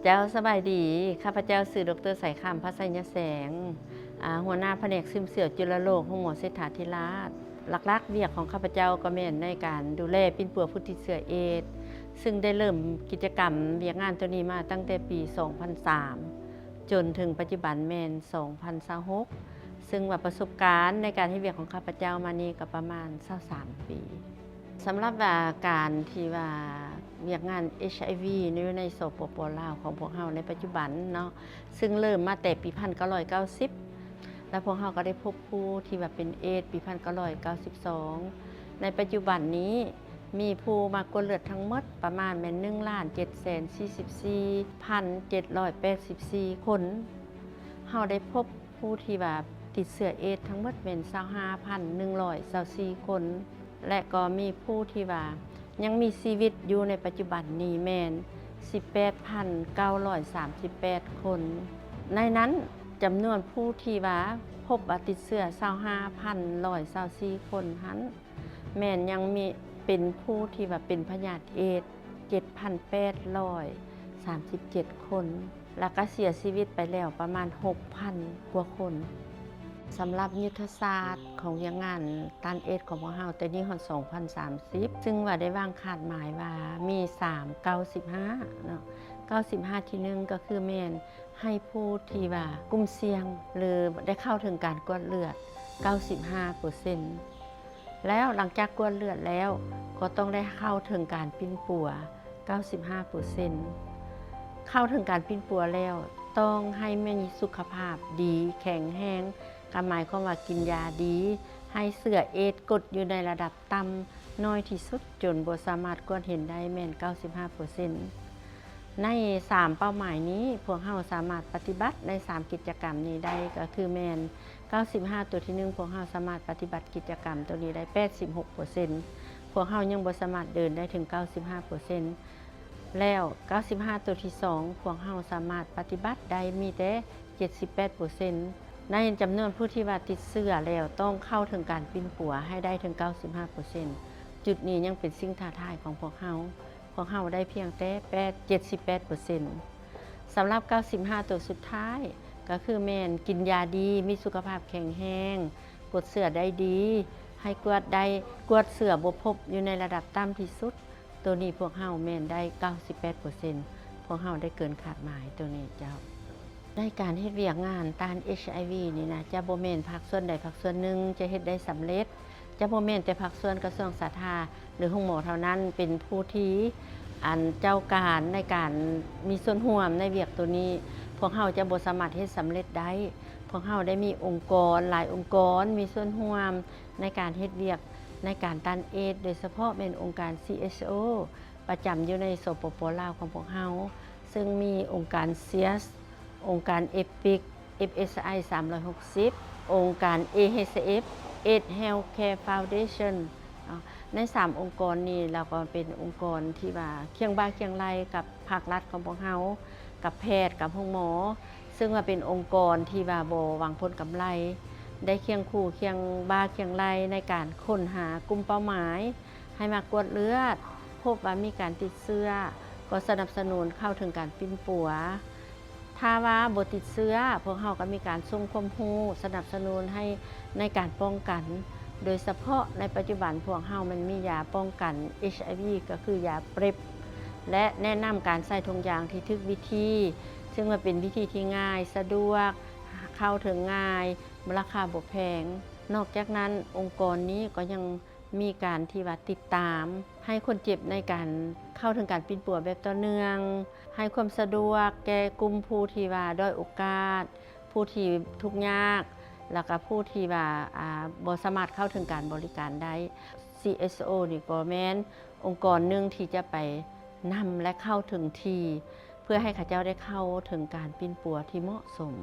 ເຈົ້າ ສະບາຍດີ. ຂ້າພະເຈົ້າຊື່ ດຣ ໄຊຄຳ ພັດໄຊຍະແສງ, ອາ, ຫົວໜ້າພະແນກຊຶມເສ້ຽວຈຸລະໂລກ ໂຮງໝໍເສດຖາທິລາດ. ຫຼັກໆ ວຽກຂອງຂ້າພະເຈົ້າກໍແມ່ນໃນການດູແລປິ່ນປົວຜູ້ຕິດເຊື້ອເອດ, ຊຶ່ງໄດ້ເລີ່ມກິດຈະກຳວຽກງານໂຕນີ້ມາຕັ້ງແຕ່ປີສອງພັນສາມ ຈົນເຖິງປັດຈຸບັນແມ່ນສອງພັນຊາວຫົກ, ຊຶ່ງວ່າປະສົບການໃນການເຮັດວຽກຂອງຂ້າພະເຈົ້າມານີ້ກໍປະມານຊາວສາມປີ. ສຳລັບວ່າການທີ່ວ່າວຽກງານ ເອັດໄອວີ ຢູ່ໃນ ສປປ ລາວ ຂອງພວກເຮົາໃນປັດຈຸບັນເນາະ, ຊຶ່ງເລີ່ມມາແຕ່ປີພັນເກົ້າຮ້ອຍເກົ້າສິບ ແລະ ພວກເຮົາກໍໄດ້ພົບຜູ້ທີ່ວ່າເປັນເອດປີພັນເກົ້າຮ້ອຍເກົ້າສິບສອງ. ໃນປັດຈຸບັນນີ້ມີຜູ້ມາກວດເລືອດທັງໝົດປະມານແມ່ນ ໜຶ່ງລ້ານເຈັດແສນສີ່ສິບສີ່ພັນເຈັດຮ້ອຍແປດສິບສີ່ຄົນ. ເຮົາໄດ້ພົບ ຜູ້ທີ່ວ່າຕິດເຊື້ອເອດທັງໝົດແມ່ນ ຊາວຫ້າພັນໜຶ່ງຮ້ອຍຊາວສີ່ຄົນ ແລະ ກໍມີຜູ້ທີ່ວ່າຍັງມີຊີວິດຢູ່ໃນປັດຈຸບັນນີ້ແມ່ນ ສິບແປດພັນເກົ້າຮ້ອຍສາມສິບແປດຄົນ. ໃນນັ້ນ ຈຳນວນຜູ້ທີ່ວ່າພົບວ່າຕິດເຊື້ອ ຊາວຫ້າພັນໜຶ່ງຮ້ອຍຊາວສີ່ຄົນຫັ້ນ ແມ່ນຍັງມີເປັນຜູ້ທີ່ວ່າເປັນພະຍາດເອດ ເຈັດພັນແປດຮ້ອຍສາມສິບເຈັດຄົນ ແລ້ວກໍເສຍຊີວິດໄປແລ້ວປະມານ ຫົກພັນກວ່າຄົນ. ສຳລັບຍຸດທະສາດຂອງວຽກງານຕ້ານເອດຂອງພວກເຮົາ ແຕ່ນີ້ຮອດສອງພັນສາມສິບ ຊຶ່ງວ່າໄດ້ວາງຄາດໝາຍວ່າມີ ສາມ ເກົ້າສິບຫ້າ ເນາະ, ເກົ້າສິບຫ້າ ທີໜຶ່ງ ກໍຄືແມ່ນ ໃຫ້ຜູ້ທີ່ວ່າກຸ່ມສ່ຽງ ຫຼື ໄດ້ເຂົ້າເຖິງການກວດເລືອດ ເກົ້າສິບຫ້າເປີເຊັນ ແລ້ວຫຼັງຈາກກວດເລືອດແລ້ວ ກໍຕ້ອງໄດ້ເຂົ້າເຖິງການປິ່ນປົວ ເກົ້າສິບຫ້າເປີເຊັນ. ເຂົ້າເຖິງການປິ່ນປົວແລ້ວ ຕ້ອງໃຫ້ມີສຸຂະພາບດີ ແຂງແຮງ, ກໍໝາຍຄວາມວ່າກິນຢາດີ, ໃຫ້ເຊື້ອເອດກົດຢູ່ໃນລະດັບຕ່ຳ ໜ້ອຍທີ່ສຸດ ຈົນບໍ່ສາມາດກວດເຫັນໄດ້ແມ່ນ ເກົ້າສິບຫ້າເປີເຊັນ. ໃນສາມເປົ້າໝາຍນີ້ ພວກເຮົາສາມາດປະຕິບັດໃນສາມກິດຈະກຳນີ້ໄດ້ ກໍຄືແມ່ນ ເກົ້າສິບຫ້າ ຕົວທີໜຶ່ງ ພວກເຮົາສາມາດປະຕິບັດກິດຈະກຳຕົວນີ້ໄດ້ ແປດສິບຫົກເປີເຊັນ, ພວກເຮົາຍັງບໍ່ສາມາດເດີນໄດ້ເຖິງ ເກົ້າສິບຫ້າເປີເຊັນ. ແລ້ວ ເກົ້າສິບຫ້າ ຕົວທີສອງ ພວກເຮົາສາມາດປະຕິບັດໄດ້ມີແຕ່ ເຈັດສິບແປດເປີເຊັນ. ໃນຈຳນວນຜູ້ທີ່ວ່າຕິດເຊື້ອແລ້ວ ຕ້ອງເຂົ້າເຖິງການປິ່ນປົວໃຫ້ໄດ້ເຖິງ ເກົ້າສິບຫ້າເປີເຊັນ. ຈຸດນີ້ຍັງເປັນສິ່ງທ້າທາຍຂອງພວກເຮົາ. ພວກເຮົາໄດ້ພຽງແຕ່ແປດ ເຈັດສິບແປດເປີເຊັນ. ສຳລັບ ເກົ້າສິບຫ້າ ຕົວສຸດທ້າຍ ກໍຄືແມ່ນກິນຢາດີ, ມີສຸຂະພາບແຂງແຮງ, ກວດເຊື້ອໄດ້ດີ, ໃຫ້ກວດໄດ້, ກວດເຊື້ອບໍ່ພົບຢູ່ໃນລະດັບຕ່ຳທີ່ສຸດ. ໂຕນີ້ພວກເຮົາແມ່ນໄດ້ ເກົ້າສິບແປດເປີເຊັນ. ພວກເຮົາໄດ້ເກີນຄາດໝາຍໂຕນີ້ເຈົ້າ. ໃນການເຮັດວຽກງານຕ້ານ ເອັດໄອວີ ນີ້ນະ ຈະບໍ່ແມ່ນພາກສ່ວນໃດພາກສ່ວນໜຶ່ງຈະເຮັດໄດ້ສຳເລັດ, ຈະບໍ່ແມ່ນແຕ່ພາກສ່ວນກະຊວງສາທາ ຫຼື ໂຮງໝໍເທົ່ານັ້ນເປັນຜູ້ທີ່ ອັນ ເຈົ້າການໃນການມີສ່ວນຮ່ວມໃນວຽກໂຕນີ້. ພວກເຮົາຈະບໍ່ສາມາດເຮັດສຳເລັດໄດ້. ພວກເຮົາໄດ້ມີອົງກອນຫຼາຍອົງກອນມີສ່ວນຮ່ວມໃນການເຮັດວຽກໃນການຕ້ານເອດ, ໂດຍສະເພາະແມ່ນອົງການ ຊີເອສໂອ ປະຈຳຢູ່ໃນ ສປປ ລາວ ຂອງພວກເຮົາ, ເຊິ່ງມີອົງການ ເຊຍສ ອົງການ ເອປິກ ເອຟເອສໄອ ສາມຮ້ອຍຫົກສິບ, ອົງການ ເອເອຊເອຟ ເອດ ເຮວແຄ ຟາວເດຊັນ. ເນາະ ໃນສາມອົງກອນນີ້ ລາວກໍເປັນອົງກອນທີ່ວ່າຄຽງບ່າຄຽງໄຫຼ່ກັບພາກລັດຂອງພວກເຮົາ, ກັບແພດ, ກັບໂຮງໝໍ, ເຊິ່ງວ່າເປັນອົງກອນທີ່ວ່າບໍ່ຫວັງຜົນກຳໄລ, ໄດ້ຄຽງຄູ່ຄຽງບ່າຄຽງໄຫຼ່ໃນການຄົ້ນຫາກຸ່ມເປົ້າໝາຍ ໃຫ້ມາກວດເລືອດ, ພົບວ່າມີການຕິດເຊື້ອ ກໍສະໜັບສະໜູນເຂົ້າເຖິງການປິ່ນປົວ. ຖ້າວ່າບໍ່ຕິດເຊື້ອ, ພວກເຮົາກໍມີການສົ່ງຄວາມຮູ້ສະໜັບສະໜູນໃຫ້ໃນການປ້ອງກັນ, ໂດຍສະເພາະໃນປັດຈຸບັນພວກເຮົາມັນມີຢາປ້ອງກັນ ເອັດໄອວີ ກໍຄືຢາ ເປັບ ແລະ ແນະນຳການໃສ່ຖົງຢາງທີ່ຖືກວິທີ, ເຊິ່ງວ່າເປັນວິທີທີ່ງ່າຍ, ສະດວກ, ເຂົ້າເຖິງງ່າຍ, ລາຄາບໍ່ແພງ. ນອກຈາກນັ້ນ, ອົງກອນນີ້ກໍຍັງ ມີການທີ່ວ່າຕິດຕາມໃຫ້ຄົນເຈັບໃນການເຂົ້າເຖິງການປິ່ນປົວແບບຕໍ່ເນື່ອງ, ໃຫ້ຄວາມສະດວກແກ່ກຸ່ມຜູ້ທີ່ວ່າດ້ອຍໂອກາດ, ຜູ້ທີ່ທຸກຍາກ, ແລ້ວກໍຜູ້ທີ່ວ່າ ອາ ບໍ່ສາມາດເຂົ້າເຖິງການບໍລິການໄດ້. ຊີເອສໂອ ນີ້ກໍແມ່ນອົງກອນໜຶ່ງທີ່ຈະໄປນຳ ແລະ ເຂົ້າເຖິງທີ່ ເພື່ອໃຫ້ເຂົາເຈົ້າໄດ້ເຂົ້າເຖິງການປິ່ນປົວທີ່ເໝາະສົມ.